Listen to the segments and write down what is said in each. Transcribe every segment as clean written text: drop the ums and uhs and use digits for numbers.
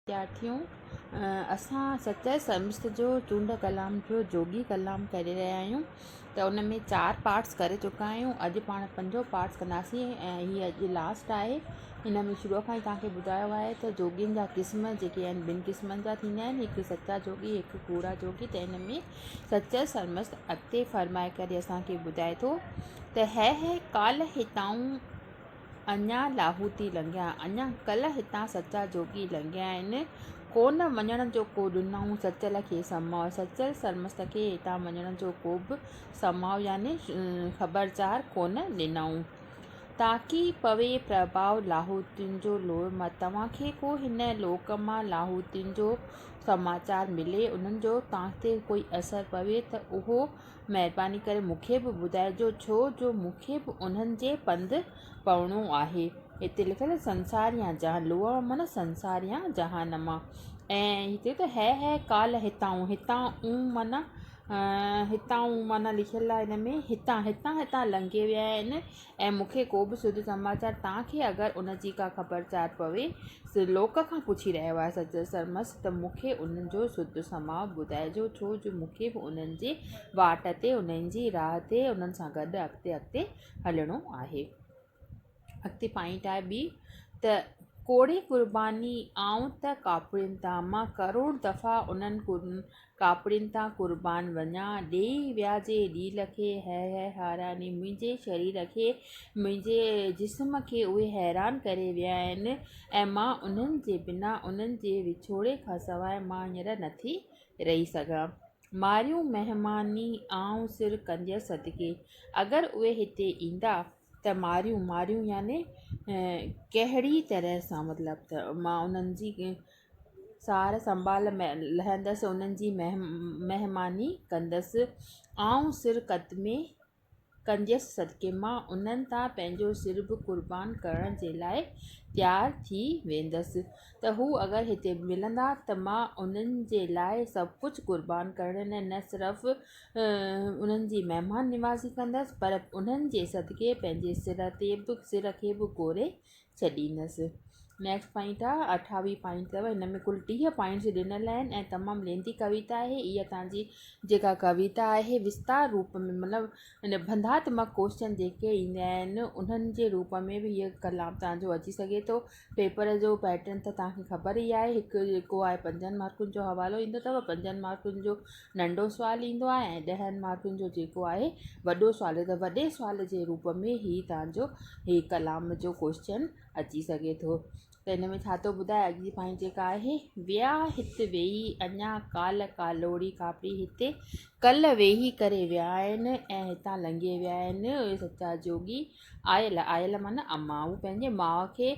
وديارٿيون، اسان سچل سرمست جو چونڊ ڪلام جو جوڳي ڪلام ڪري رهيا آهيون ته ان ۾ چار پارٽس ڪري چڪا آهيون اڄ پاڻ پنجون پارٽس ڪنداسين ۽ هي اڄ لاسٽ آهي هن ۾ شروع کان ئي توهان کي ٻڌايو آهي ته جوڳين جا قسم جيڪي آهن ٻن قسمن جا ٿيندا آهن هڪ سچا جوڳي هڪ ڪوڙا جوڳي ته هن ۾ سچل سرمست اڳتي فرمائي ڪري اسان کي ٻڌائي ٿو ته هي هي ڪالهه هتائون اڃا لاهوتي لنگهيا، اڃا ڪلهه هتان سچا جوڳي لنگهيا آهن، ڪونه وڃڻ جو ڪو ڏنائون سچل کي سماء، سچل سرمست کي هتان وڃڻ جو ڪو به سماء يعني خبرچار ڪونه ڏنائون. تاڪي پوي پرڀاء لاهوتين جو لوء مان، توهان کي ڪو هن لوڪ مان لاهوتين جو سماچار ملي، انهن جو توهان تي ڪوئي اثر پوي ته اهو مهرباني ڪري مون کي به ٻڌائجو ڇو جو مون کي به انهن جي پنڌ پوڻو آهي. هتي لکيل آهي سنسار يا جهان لوهه معنيٰ سنسار يا جهان مان ۽ هتي ته هي هي ڪالهه هتائون هتان اون معنيٰ هتائون معنيٰ لکيل آهي هن ۾ هتان هتان هتان لنگهي ويا آهن ۽ مون کي ڪو به سڌ سماچار توهان کي اگر ان جي ڪا خبر چار پوي لوڪ کان پڇي رهيو آهي سچل سرمست ته مون کي انهن جو سڌ سماء ٻڌائجو ڇو جو مون کي به انهن جي واٽ تي انهن جي راهه تي انهن سان گڏ اڳتي اڳتي هلڻو آهي. اڳتي پوائنٽ آهي ٻي ته ڪوڙي قرباني آئون ته ڪاپڙين تان مان ڪروڙ دفعا انهن ڪاپڙين تان قربان وڃان، ڏيئي ويا جي ڏيل کي هه هه حيراني منهنجي شرير کي، منهنجي جسم کي اهي حيران ڪري ويا آهن ۽ مان انهن جي بنا، انهن جي وڇوڙي کان سواء مان هينئر نٿي رهي سگهان. ماريون مهماني آئون سر ڪنديس صدقي، اگر اهي هتي ايندا ته ماريون، ماريون يعني ڪهڙي طرح سان مطلب ته مان انهن جي سار سنڀال لهندس، انهن جي مهماني ڪندس. آئون سر قدمي ڪنديس صدقي مان انهن تان پنهنجو سر به قربان ڪرڻ جي لاء تيار ٿي ويندس ته هو اگر هتي ملندا ته مان انهن جي لاء سڀ ڪجهه قربان ڪرڻ نه صرف انهن جي مهمان نوازي ڪندس پر انهن جي صدقي پنهنجي سر تي به سر کي به ڪوري ڇڏيندس. نيڪسٽ پوائنٽ آ 28 پوائنٽ اٿو هن ۾ ڪل 30 پوائنٽس ڏنل آهن ۽ تمام ليندي ڪويتا آهي اها توهان جي جيڪا ڪويتا آهي وستار روپ ۾ مطلب ان بنڌاتمڪ ڪوشچن جيڪي ايندا آهن انهن جي روپ ۾ به هيء ڪلام توهان جو اچي سگهي ٿو پيپر جو پيٽرن ته توهان کي خبر ئي آهي هڪ جيڪو آهي پنجن مارڪن جو حوالو ايندو اٿو پنجن مارڪن جو ننڍو سوال ايندو آهي ۽ ڏهن مارڪن جو جيڪو آهي وڏو سوال ته وڏي سوال جي روپ ۾ هي توهان جو هي ڪلام جو ڪوشچن اچي سگهي ٿو ته هن ۾ ڇا ٿو ٻڌائي اڳ جي پوائنٽ جيڪا آهي ويا هت ويهي اڃا ڪالهه ڪالوڙي ڪاپڙي هتي ڪلهه ويهي ڪري ويا آهن ۽ هتان لنگهي ويا آهن اهي سچا جوڳي آيل، آيل معنيٰ اما، هو پنهنجي ماء کي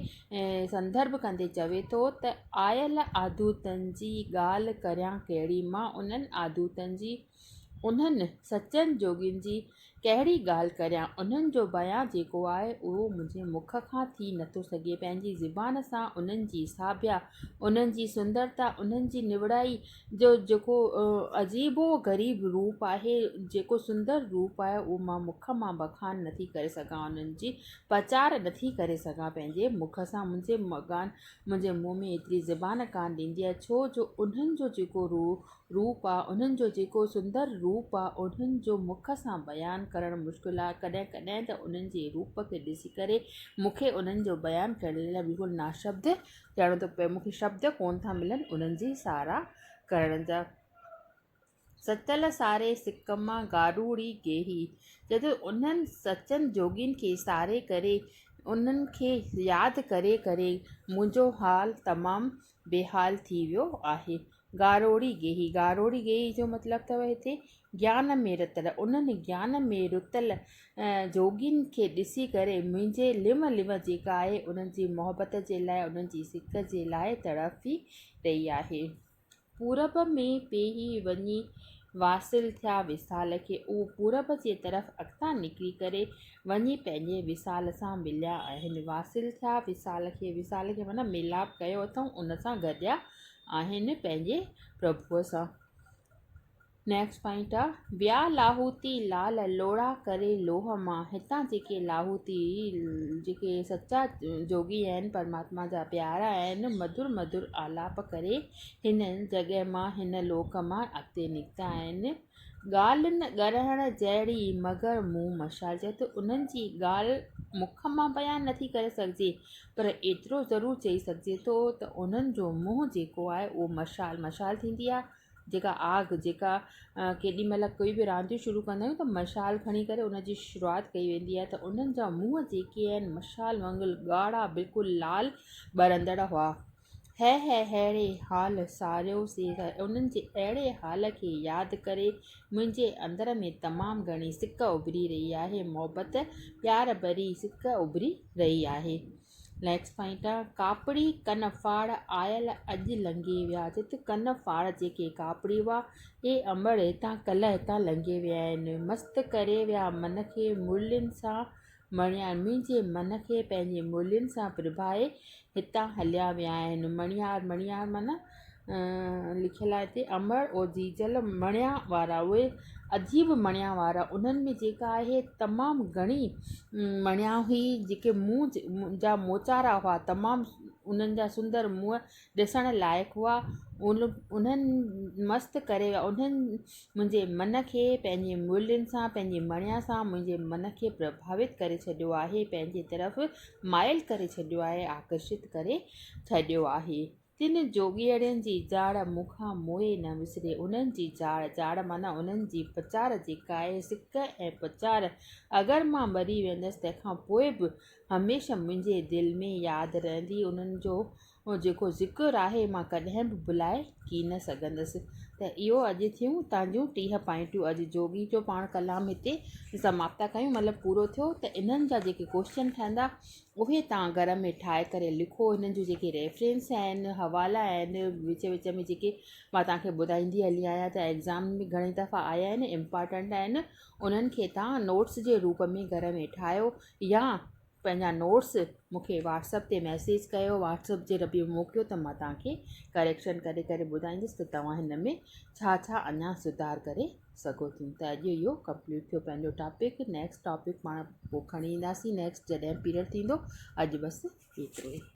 سندرڀ ڪندي چوي ٿو ته آيل آڌوتن جي ڳالهه ڪريان ڪهڙي، مان انهن آڌوتن جي، انهن سچن جوڳين جي ڪهڙي ڳالهه ڪريان، انهن جو بيان جيڪو آهي اهو منهنجي مک کان ٿي نٿو سگهي، پنهنجي زبان سان انهن جي ساڀيا، انهن جي سندرتا، انهن جي نوڙائي جو جيڪو عجيب و غريب روپ آهي، جيڪو سندر روپ آهي اهو مان مک مان بکان نٿي ڪري سگهان، انهن جي پچار نٿي ڪري سگهان پنهنجي مک سان، منهنجي مگان منهنجي منهن ۾ ايتري زبان ڪانه ڏيندي آهي، ڇو جو انهن جو جيڪو روپ آ، انهن جو جيڪو سندر روپ آ، انهن جو مک سان بيان ڪرڻ مشڪل آ، ڪڏهن ڪڏهن ته انهن جي روپ کي ڏسي ڪري مون کي انهن جو بيان ڪرڻ لاء بلڪل ناشبد ٿيڻو ٿو پئي، مون کي شبد ڪونه ٿا ملن انهن جي ساراهه ڪرڻ جا. ستل ساري سڪ مان گاڏوڙي گيهي، چئي ٿو انهن سچن جوڳين کي ساري ڪري، انهن کي ياد ڪري ڪري منهنجو حال تمام بيحال ٿي ويو آهي. گاروڙي گيهي، گاروڙي گيهي جو مطلب اٿو هتي گيان ۾ رتل، انهن گيان ۾ رتل جوڳين کي ڏسي ڪري منهنجي لم لم جيڪا آهي انهن جي محبت جي لاء انهن جي سڪ جي لاء تڙڦي رهي آهي. پورب ۾ پيهي وڃي واصل ٿيا وصال کي، اهو پورب جي طرف اڳتان نڪري ڪري وڃي پنهنجي وصال سان مليا آهن. واصل ٿيا وصال کي، وصال کي معنيٰ ميلاپ ڪيو اٿئون ان سان گڏيا آهن پنهنجي پرڀوء سان. نيڪسٽ پوائنٽ آ ويا لاهوتي لال لوڙها ڪري لوهه مان هتان جيڪي لاهوتي جيڪي سچا جوڳي آهن پرماتما جا پيارا آهن مڌر مڌر آلاپ ڪري هن جڳهه مان هن لوڪ مان اڳتي نڪتا آهن ڳالهه نه ڳرهڻ جهڙي مگر مون مشال چيو ته انهن جي ڳالهه مک مان بيان نٿي ڪري سگهجي پر ايترو ضرور چئي سگهجي ٿو ته انهن جو منهن جيڪو آهي اهو مشال مشال ٿيندي آهي جيڪا آگ جيڪا ڪيڏي مهل ڪوئي به رانديون شروع ڪندا آهيون ته مشال کڻي ڪري ان جي شروعات ڪئي ويندي آهي ته انهن جا منهن جيڪي آهن مشال وانگر ڳاڙها بلڪل لال ٻرندڙ هئا هي هي ههڙي حال ساريو سي انهن جي اهڙي حال کي ياد ڪري منهنجي اندر ۾ تمام گهڻي سڪ اڀري رهي آهي محبت پيار ڀري سڪ اڀري رهي آهي نيڪسٽ پوائنٽ آ ڪاپڙي ڪن ڦاڙ آيل اڄ لنگهي ويا جت ڪن ڦاڙ جيڪي ڪاپڙي هئا اي امڙ هتان ڪلهه هتان لنگهي ويا آهن مست ڪري ويا من کي مرلين سان مڻيار منهنجي من کي پنهنجي مرلين سان پرڀائي هتان هليا ويا آهن مڻيار مڻيار معنيٰ لکيل آهي هتي امڙ او جيجل مڻيا وارا اهي عجيب مڻيا وارا انهن ۾ جيڪا آهي تمام گهڻي مڻيا هئي جيڪي منهن جا موچارا هئا تمام انهن جا سندر منهن ڏسڻ لائق هئا انهن مست ڪري ويا انهن منهنجي من کي پنهنجي مرلين سان پنهنجي مڻيا سان منهنجي من کي پرڀاوت ڪري ڇڏيو آهي پنهنجي طرف مائل ڪري ڇڏيو آهي آڪرشت ڪري ڇڏيو آهي. تن جوڳيئڙين جي جاڙ مون کان موئي نه وسري. انهن جي جاڙ، جاڙ معنيٰ انهن جي پچار جيڪا آهي، سڪ ۽ پچار، اگر مان مري ويندس تنهن کان پوء به هميشه منهنجي دل ۾ ياد رهندي. انهن جو جيڪو ذڪر آهي، مان ڪڏهن به ڀلائي ڪين سگهندس. ته اهو اڄ ٿيون تان جون 30 پوائنٽيون. اڄ جوڳي جو پاڻ ڪلام هتي سماپت ٿا ڪيون، مطلب پورو ٿيو ته انهن جا جيڪي ڪوئسچن ٺهندا، اهي توهان گهر ۾ ٺاهي ڪري لکو هنن جون جيڪي ريفرنس آهن حوالا آهن وچ وچ ۾ جيڪي مان توهان کي ٻڌائيندي هلي آهيان ته ايگزام ۾ گهڻي دفعا آيا آهن امپارٽنٽ آهن انهن کي توهان نوٽس جي روپ ۾ گهر ۾ ٺاهيو يا پنهنجا نوٽس مون کي واٽس اپ تي ميسيج ڪيو واٽس اپ جي ربي موڪليو ته مان توهان کي ڪريڪشن ڪري ڪري ٻڌائيندس ته توهان هن ۾ ڇا ڇا اڃا سڌار ڪري سگهو ٿيون ته اڄ اهو ڪمپليٽ ٿيو پنهنجو ٽاپڪ نيڪسٽ ٽاپڪ پاڻ پوء کڻي اينداسين نيڪسٽ جڏهن پيريڊ ٿيندو اڄ بس ايترو ئي.